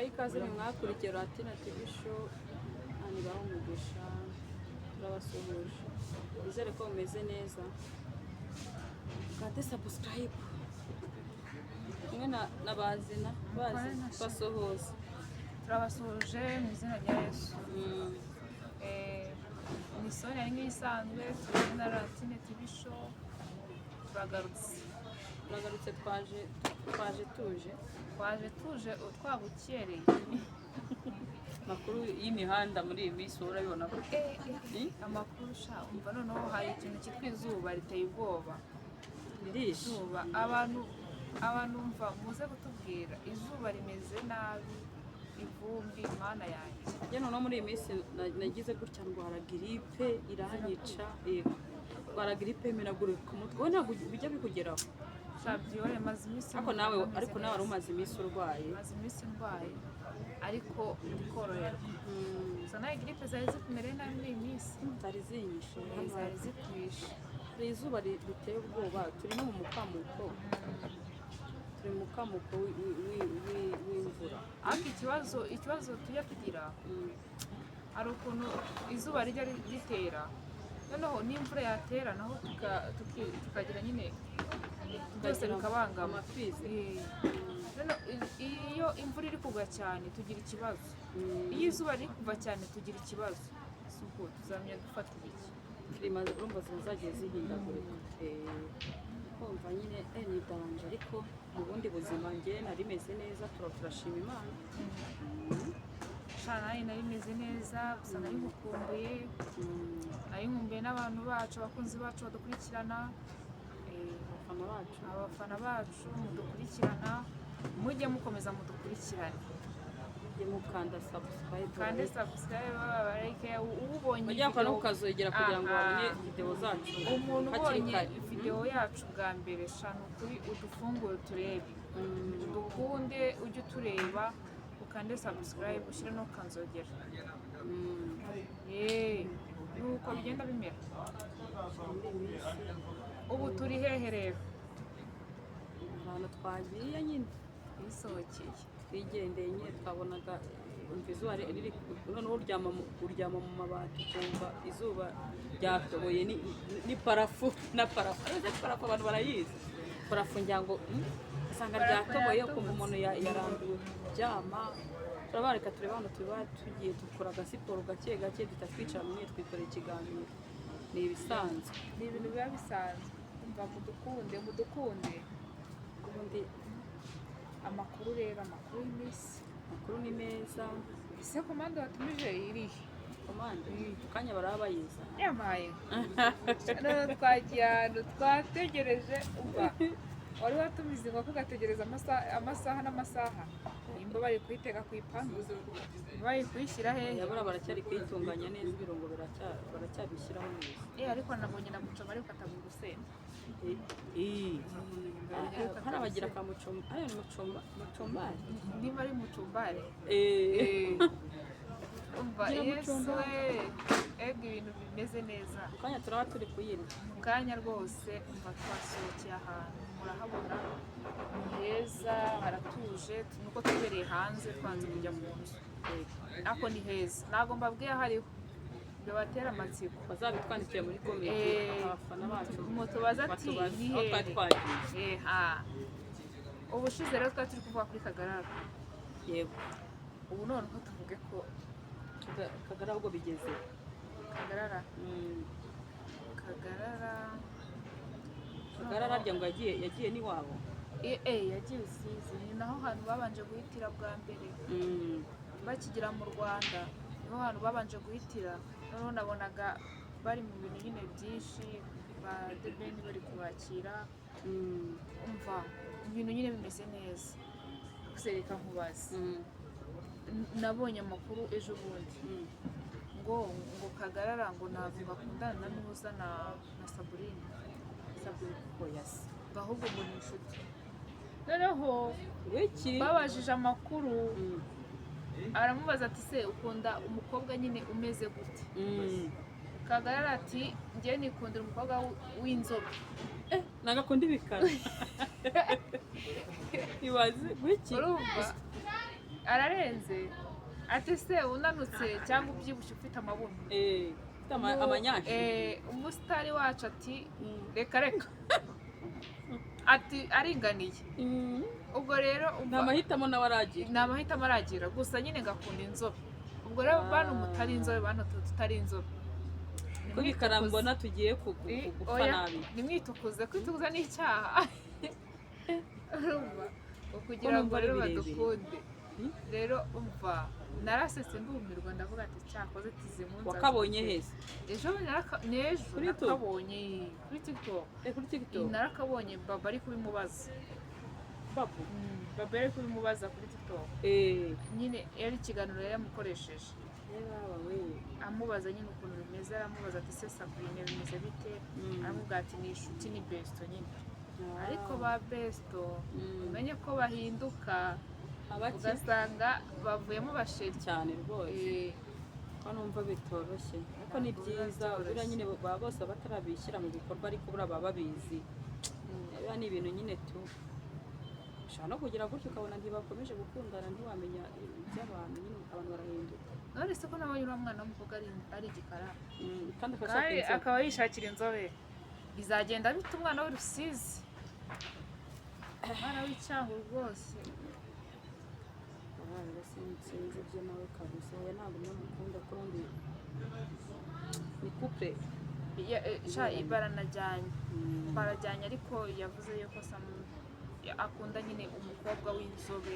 Tubahaye ikaze mwe mwakurikiye Latina TV Show, Imana ibahe umugisha, turabasuhuje. Nizere ko mumeze neza. Mukande subscribe. Kumwe na Bazina, bazi basuhuza. Turabasuhuje mu izina rya Yesu. Ni Sonia nk'ibisanzwe, turi kumwe na Latine TV Show, turagarutse. Turagarutse, twaje tuje. Twaje tuje twabukereye. Amakuru y'imihanda muri iyi minsi wowe urabibona ko Amakuru sha, umva, noneho hari ikintu cyitwa izuba riteye ubwoba. Ririshe. Izuba, abantu mva muze kutubwira, izuba rimeze nabi, ivumbi, Mana yanjye. Njye noneho muri iyi minsi nagize gutya ndwara giripe iranyica, yego, ndwara giripe imenagurika ku mutwe. Wowe ntabwo bijya bikugeraho? Sha, byihorere, maze iminsi Ariko nawe numva meze ariko nawe wari neza. umaze iminsi urwaye. Maze iminsi ndwaye ariko ndi koroherwa. Gusa nawe giripe zari zikumereye nabi muri iyi minsi. Zari zinyishe. Zari zikwishe. Hari izuba riteye ubwoba, turi no mu mukamuko, turi mu mukamuko w'imvura. Ariko ikibazo tujya tugira, hari ukuntu izuba rijya ritera, noneho n'imvura yatera naho tukagira nyine byose Tukagira bikabangama. Amapfizi. Noneho iyo imvura iri kugwa cyane tugira ikibazo, iyo izuba riri kuva cyane tugira ikibazo. Si ubwo tuzamenya dufata ibiki? Climat urumva ziba zagiye zihindagurika. Kumva nyine ni danger, ariko mu bundi buzima njye nari meze neza, turashima Imana. Sha, nanjye nari meze neza, gusa nari ngukumbuye. Nari nkumbuye n'abantu bacu, abakunzi bacu badukurikirana. Abafana bacu. Abafana bacu mudukurikirana, mujye mukomeza mudukurikirane. Mujye mukanda subscribe. Kandi subscribe, like, ubonye bajya bakora no video- kukazogera kugira ngo babone video zacu Umuntu hakiri ubonye kare. video yacu bwa mbere, shana ukuri udufungure turebe, dukunde, ujye utureba, ukande subscribe, ushyire no kanzogera. Yeee, nuko bigenda bimera. Muri iyi minsi Ubu turi hehe rero? Ahantu twagiye nyine. Twisohokeye. Twigendeye nyine, twabonaga, umva, izuba riri, noneho uryama mu mabati ukumva izuba ryatoboye ni plafond na plafond. Ariko se plafond abantu barayizi? Plafond ngira ngo usanga Plafond ryatoboye, yatobotse. ukumva umuntu yarambiwe kuryama. Turabareka tureba hano tuba tugiye dukora agasiporo gake gake, duhita twicara nyine twikorera ikiganiro, ni ibisanzwe. Ni ibintu biba bisanzwe. Umva, mudukunde, mudukunde. Ubundi Amakuru rero, amakuru y'iminsi? Amakuru ni meza. Ese komande watumije irihe? Komande mu kanya baraba bayiza. Yampaye, noneho twagiye ahantu twategereje, umva, wari watumiza inkoko ugategereza amasaha n'amasaha, nimba bari kuyiteka ku ipanu, bari kuyishyira hehe? Yabura baracyari kuyitunganya neza, ibirungo baracyabishyiraho neza. Ariko nabonye na mucoma ariko katabura urusenda. Hari abagira ka mucoma, ariyo ni mucoma, mucombari. Niba ari mucumbare. Umva. Gira Yesu mucumbari. We, ega ibintu bimeze neza. Mu kanya turaba turi kuyirya. Mu kanya rwose. Umva, twasohokeye ahantu murahabona, ni heza, haratuje, nuko tubereye hanze, twanze kujya mu nzu, ariko ni heza. Ntabwo mbabwiye aho ariho, bibatera amatsiko. Bazabitwandikire muri comment. Abafana bacu Mutubaze ati batubaze ni aho twari hehe? twagiye. Ha. Ubushize rero twari turi kuvuga kuri Kagarara. Yego. Ubu noneho tuvuge ko Kagarara ahubwo bigeze. Kagarara. Kagarara. Kagarara harya ngo yagiye n'iwabo. Yagiye Rusizi, ni naho hantu babanje guhitira bwa mbere. Bakigera mu Rwanda niho hantu babanje guhitira. Noneho nabonaga bari mu bintu nyine byinshi, ba The Ben bari kubakira. Umva, ibintu nyine bimeze neza. Gusa reka nkubaze. Nabonye amakuru ejo bundi ngo Kagarara ngo ntabwo bakundana na Nuza na Saburine. Sabrina, oya se. Ngo ahubwo ngo ni inshuti. Noneho Wiki. babajije amakuru, aramubaza ati: "Se ukunda umukobwa nyine umeze gute?" Kagarara ati: "Njye nikundira umukobwa w'inzobe." Nagakunda ibikara, ibaze wiki. Urumva, Ararenze. Ati se unanutse cyangwa ubyibushye ufite amabuno? Ufite amanyashi. Umusitari wacu ati reka reka, ati aringaniye. Ubwo rero Nta mahitamo nawe aragira. Ni amahitamo aragira gusa nyine ngakunda inzobe. Ubwo rero bantu mutari inzobe, bantu tutari inzobe, Ko bikara nimwitukuze. Mbona tugiye gupfa Oya, nabi. Nimwitukuze, kwitukuza ni icyaha, urumva? Kugira Ko ngo numva ari rero birebire. badukunde. Rero umva, narasetse ndumirwa, ndavuga ati cyakoze tizimunsi. Wakabonye hese? Ejo n'ejo. Kuri YouTube? Nakabonye kuri TikTok. Kuri TikTok? Narakabonye, baba ari kubimubaza. Babu? Baba yari kubimubaza kuri TikTok. Nyine yari ikiganiro yari yamukoresheje. Baba we. Amubaza nyine ukuntu bimeze, aramubaza ati se Sabrine bimeze bite? Aramubwira ati ni inshuti, ni besto nyine. Ariko ba besto, umenye ko bahinduka, Abaki? ugasanga bavuyemo basheri. Cyane rwose. Ko numva bitoroshye, ariko ni Ntabwo biba byiza. byoroshye. Buriya nyine baba bose batarabishyira mu bikorwa, ariko buriya baba babizi. Biba ni ibintu nyine tu ushobora no kugira gutyo ukabona ntibakomeje gukundana, ntiwamenya iby'abantu nyine, abantu barahinduka. None se ko nabonye uriya mwana w'umukobwa ari igikara, Kandi akaba ashaka kandi inzobe. akaba yishakira inzobe, bizagenda bite? Umwana w'i Rusizi, umwana w'icyango rwose. Ah, rero sinzi ibyo nawe kabisa. Oya, ntabwo namukunda ko urundi ni couple. Sha, baranajyanye. Barajyanye, ariko yavuze yuko akunda nyine umukobwa w'inzobe,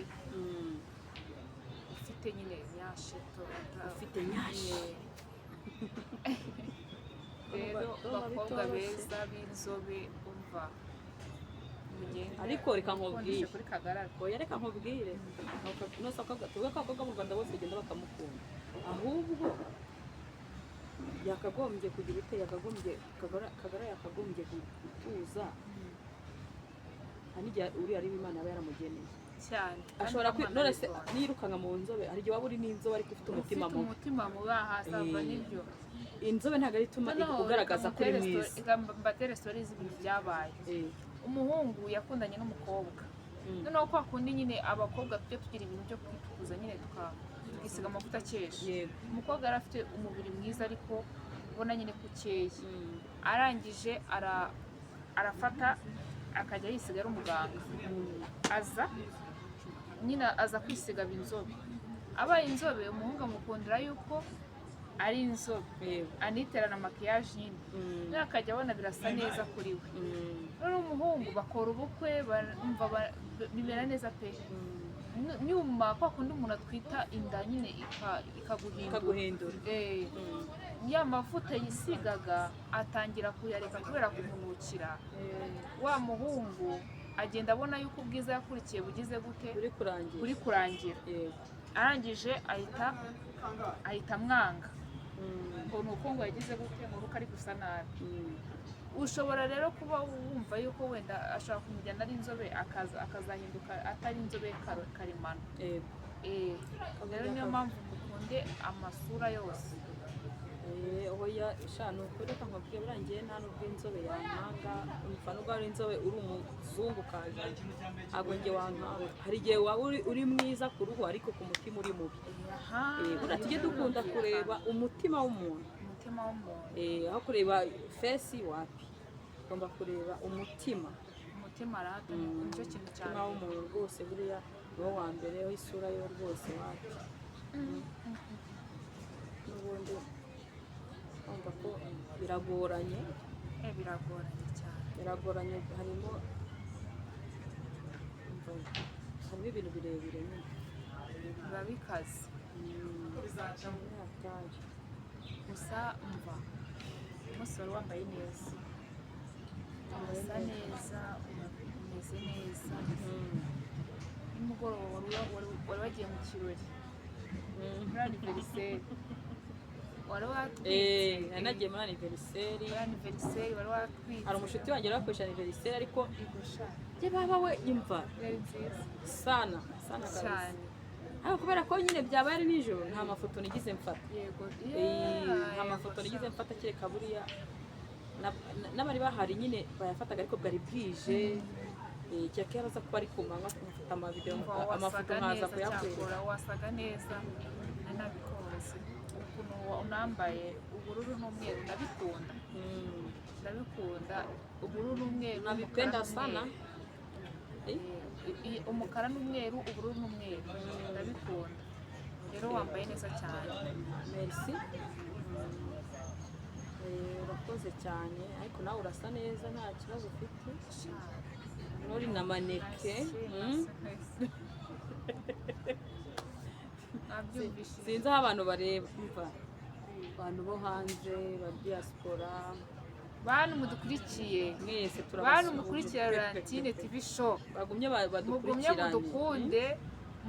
ufite nyine nyasheto Ufite nyashi. Rero Ndumva bakobwa bitoroshye. beza b'inzobe, umva, mugende Ariko reka nkubwire. mukundishe kuri Kagarara. Oya, reka nkubwire. Nose tuvuge ko abakobwa mu Rwanda bose bagenda bakamukunda, ahubwo yakagombye kugira ute? Yakagombye Kagara yakagombye gutuza. Hari n'igihe uriya ari Imana yaba yaramugeneye. Cyane. Ashobora Kandi none se Imana niyirukanka mu nzobe, hari igihe waba uri n'inzobe ariko ufite umutima ufite mubi. Umutima mubi aha sava. Nibyo. Inzobe ntabwo ari ituma Noneho ugaragaza reka ko uri mwiza. reka mbatere story z'ibintu byabaye. Umuhungu yakundanye n'umukobwa. Noneho kwa kundi nyine abakobwa tujya tugira ibintu byo kwitukuza nyine, tukisiga amavuta akesha. Umukobwa yari afite umubiri mwiza, ariko ubona nyine ko ukeye. Arangije arafata akajya yisiga, ari umuganga. Aza nyine, aza kwisiga aba inzobe. Abaye inzobe, umuhungu amukundira yuko ari inzobe, aniterana maquillage nyine. Noneho akajya abona birasa neza kuri we. Noneho umuhungu bakora ubukwe, barumva bimera neza pe. Nyuma kwa kundi umuntu atwita inda nyine ikaguhindura. Ikaguhindura. Ya mavuta yisigaga atangira kuyareka kubera kumunukira. Wa muhungu agenda abona yuko ubwiza yakurikiye bugize gute? Uri kurangira. Buri kurangira. Arangije ahita amwanga, ngo ni uko ngo yagize gute, ngo nuko ari gusa nabi. Ushobora rero kuba wumva yuko wenda ashobora kumujyana ari inzobe, akaza akazahinduka atari inzobe karemano. Rero niyo mpamvu mukunde amasura yose. Oya sha, ni ukuri, reka nkubwire, buriya njyewe nta nubwo inzobe yankanga. Umva, nubwo ari inzobe uri umuzungu kaje, ntabwo njye wankanga. Hari igihe waba uri mwiza ku ruhu ariko ku mutima uri mubi. Buriya tujye dukunda kureba umutima w'umuntu. Umutima w'umuntu. Aho kureba face, wapi, ugomba kureba umutima. Umutima arahata, nicyo kintu cya Umutima mbere. w'umuntu rwose buriya niwo wa mbere, aho isura yo rwose wapi. N'ubundi urumva ko biragoranye. Biragoranye cyane. Biragoranye, harimo, umva, harimo ibintu birebire nyine. Biba bikaze. Ni hatari. Gusa umva, umunsi wari wambaye neza, urasa neza, umeze neza. Nimugoroba wari wagiye mu kirori, muri anniversaire wari watwitse. Nari nagiye muri anniversaire. Muri anniversaire wari watwitse. Hari umushuti wanjye wari wakoresha anniversaire, ariko Igusha. Njye baba we, imva. Yari nziza. Sana sana kabisa. Cyane. Ariko kubera ko nyine byabaye ari nijoro, nta mafoto nigize mfata. Nta mafoto nigize mfata, kereka buriya n'abari bahari nyine bayafataga, ariko bwari bwije. Kereka iyo aza kuba ari ku manywa, mfata amavideo, Umva, amafoto wasaga nkaza neza. kuyakwereka. Cyakora wasaga neza, nari nabikunze ukuntu unambaye ubururu n'umweru, ndabikunda. Ndabikunda ubururu n'umweru, umukara Nabipenda sana. n'umweru. Umukara n'umweru, ubururu n'umweru, ndabikunda. Rero wambaye neza cyane. Merci. Urakoze cyane, ariko nawe urasa neza, nta kibazo ufite, nuri na maneke. Merci, merci. Nabyumvishije. Sinzi aho abantu bareba, umva, abantu bo hanze ba diaspora. Bantu mudukurikiye, Mwese bantu turabasuhuje. mukurikira Laurentine TV Show, Bagumye mugumye badukurikirane. Mudukunde,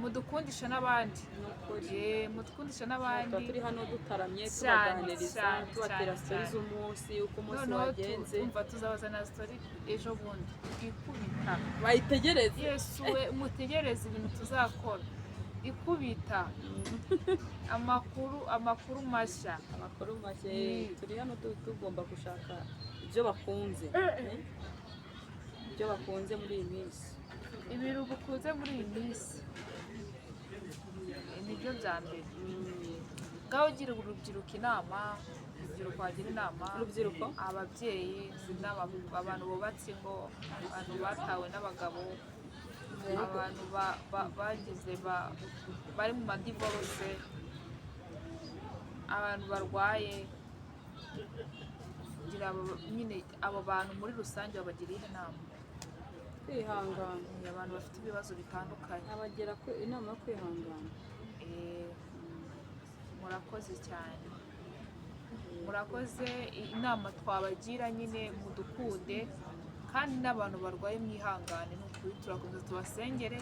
mudukundisha n'abandi. Ni ukuri. Mudukundisha Tuba n'abandi. turi hano dutaramye, Cyane, tubaganiriza, cyane, tubatera cyane, story cyane. z'umunsi, uko umunsi Noneho wagenze. Tumva tuzabazana story ejo bundi ikubita. Bayitegereze. Yesu we, mutegereze ibintu tuzakora ikubita, amakuru, amakuru mashya. Amakuru make. Turi hano tugomba gushaka ibyo bakunze, ibyo bakunze muri iyi minsi. Ibintu bukunze muri iyi minsi nibyo bya mbere. Ngaho ugira urubyiruko inama, urubyiruko wagira inama. Urubyiruko? Ababyeyi abantu bubatse ingo, abantu batawe n'abagabo, abantu bagize bari mu madivorce, abantu barwaye, kugira nyine abo bantu muri rusange babagiriye inama. Kwihangana. Ni abantu bafite ibibazo bitandukanye. Abagira inama yo kwihangana. Murakoze cyane, murakoze. Inama twabagira nyine, mudukunde, kandi n'abantu barwaye mwihangane, ni ukuri turakomeza tubasengere,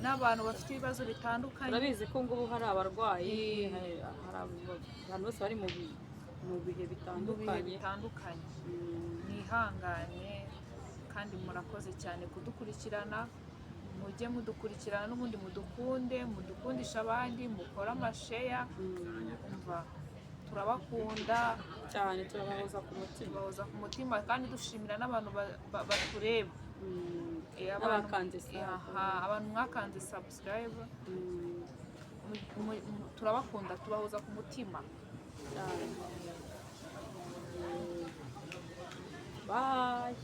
n'abantu bafite ibibazo bitandukanye. Turabizi ko ngubu hari abarwayi, hari abantu bose bari mu bihe Mu bihe bitandukanye. bitandukanye. Mwihangane kandi murakoze cyane kudukurikirana. Mujye mudukurikirana n'ubundi, mudukunde, mudukundisha abandi, mukore amashare. Umva, turabakunda. Cyane, turabahoza ku mutima. Tubahoza ku mutima, kandi dushimira n'abantu batureba. N'abakanze sub. Aha, abantu mwakanze subscribe, turabakunda, tubahoza ku mutima. Cyane. Bye.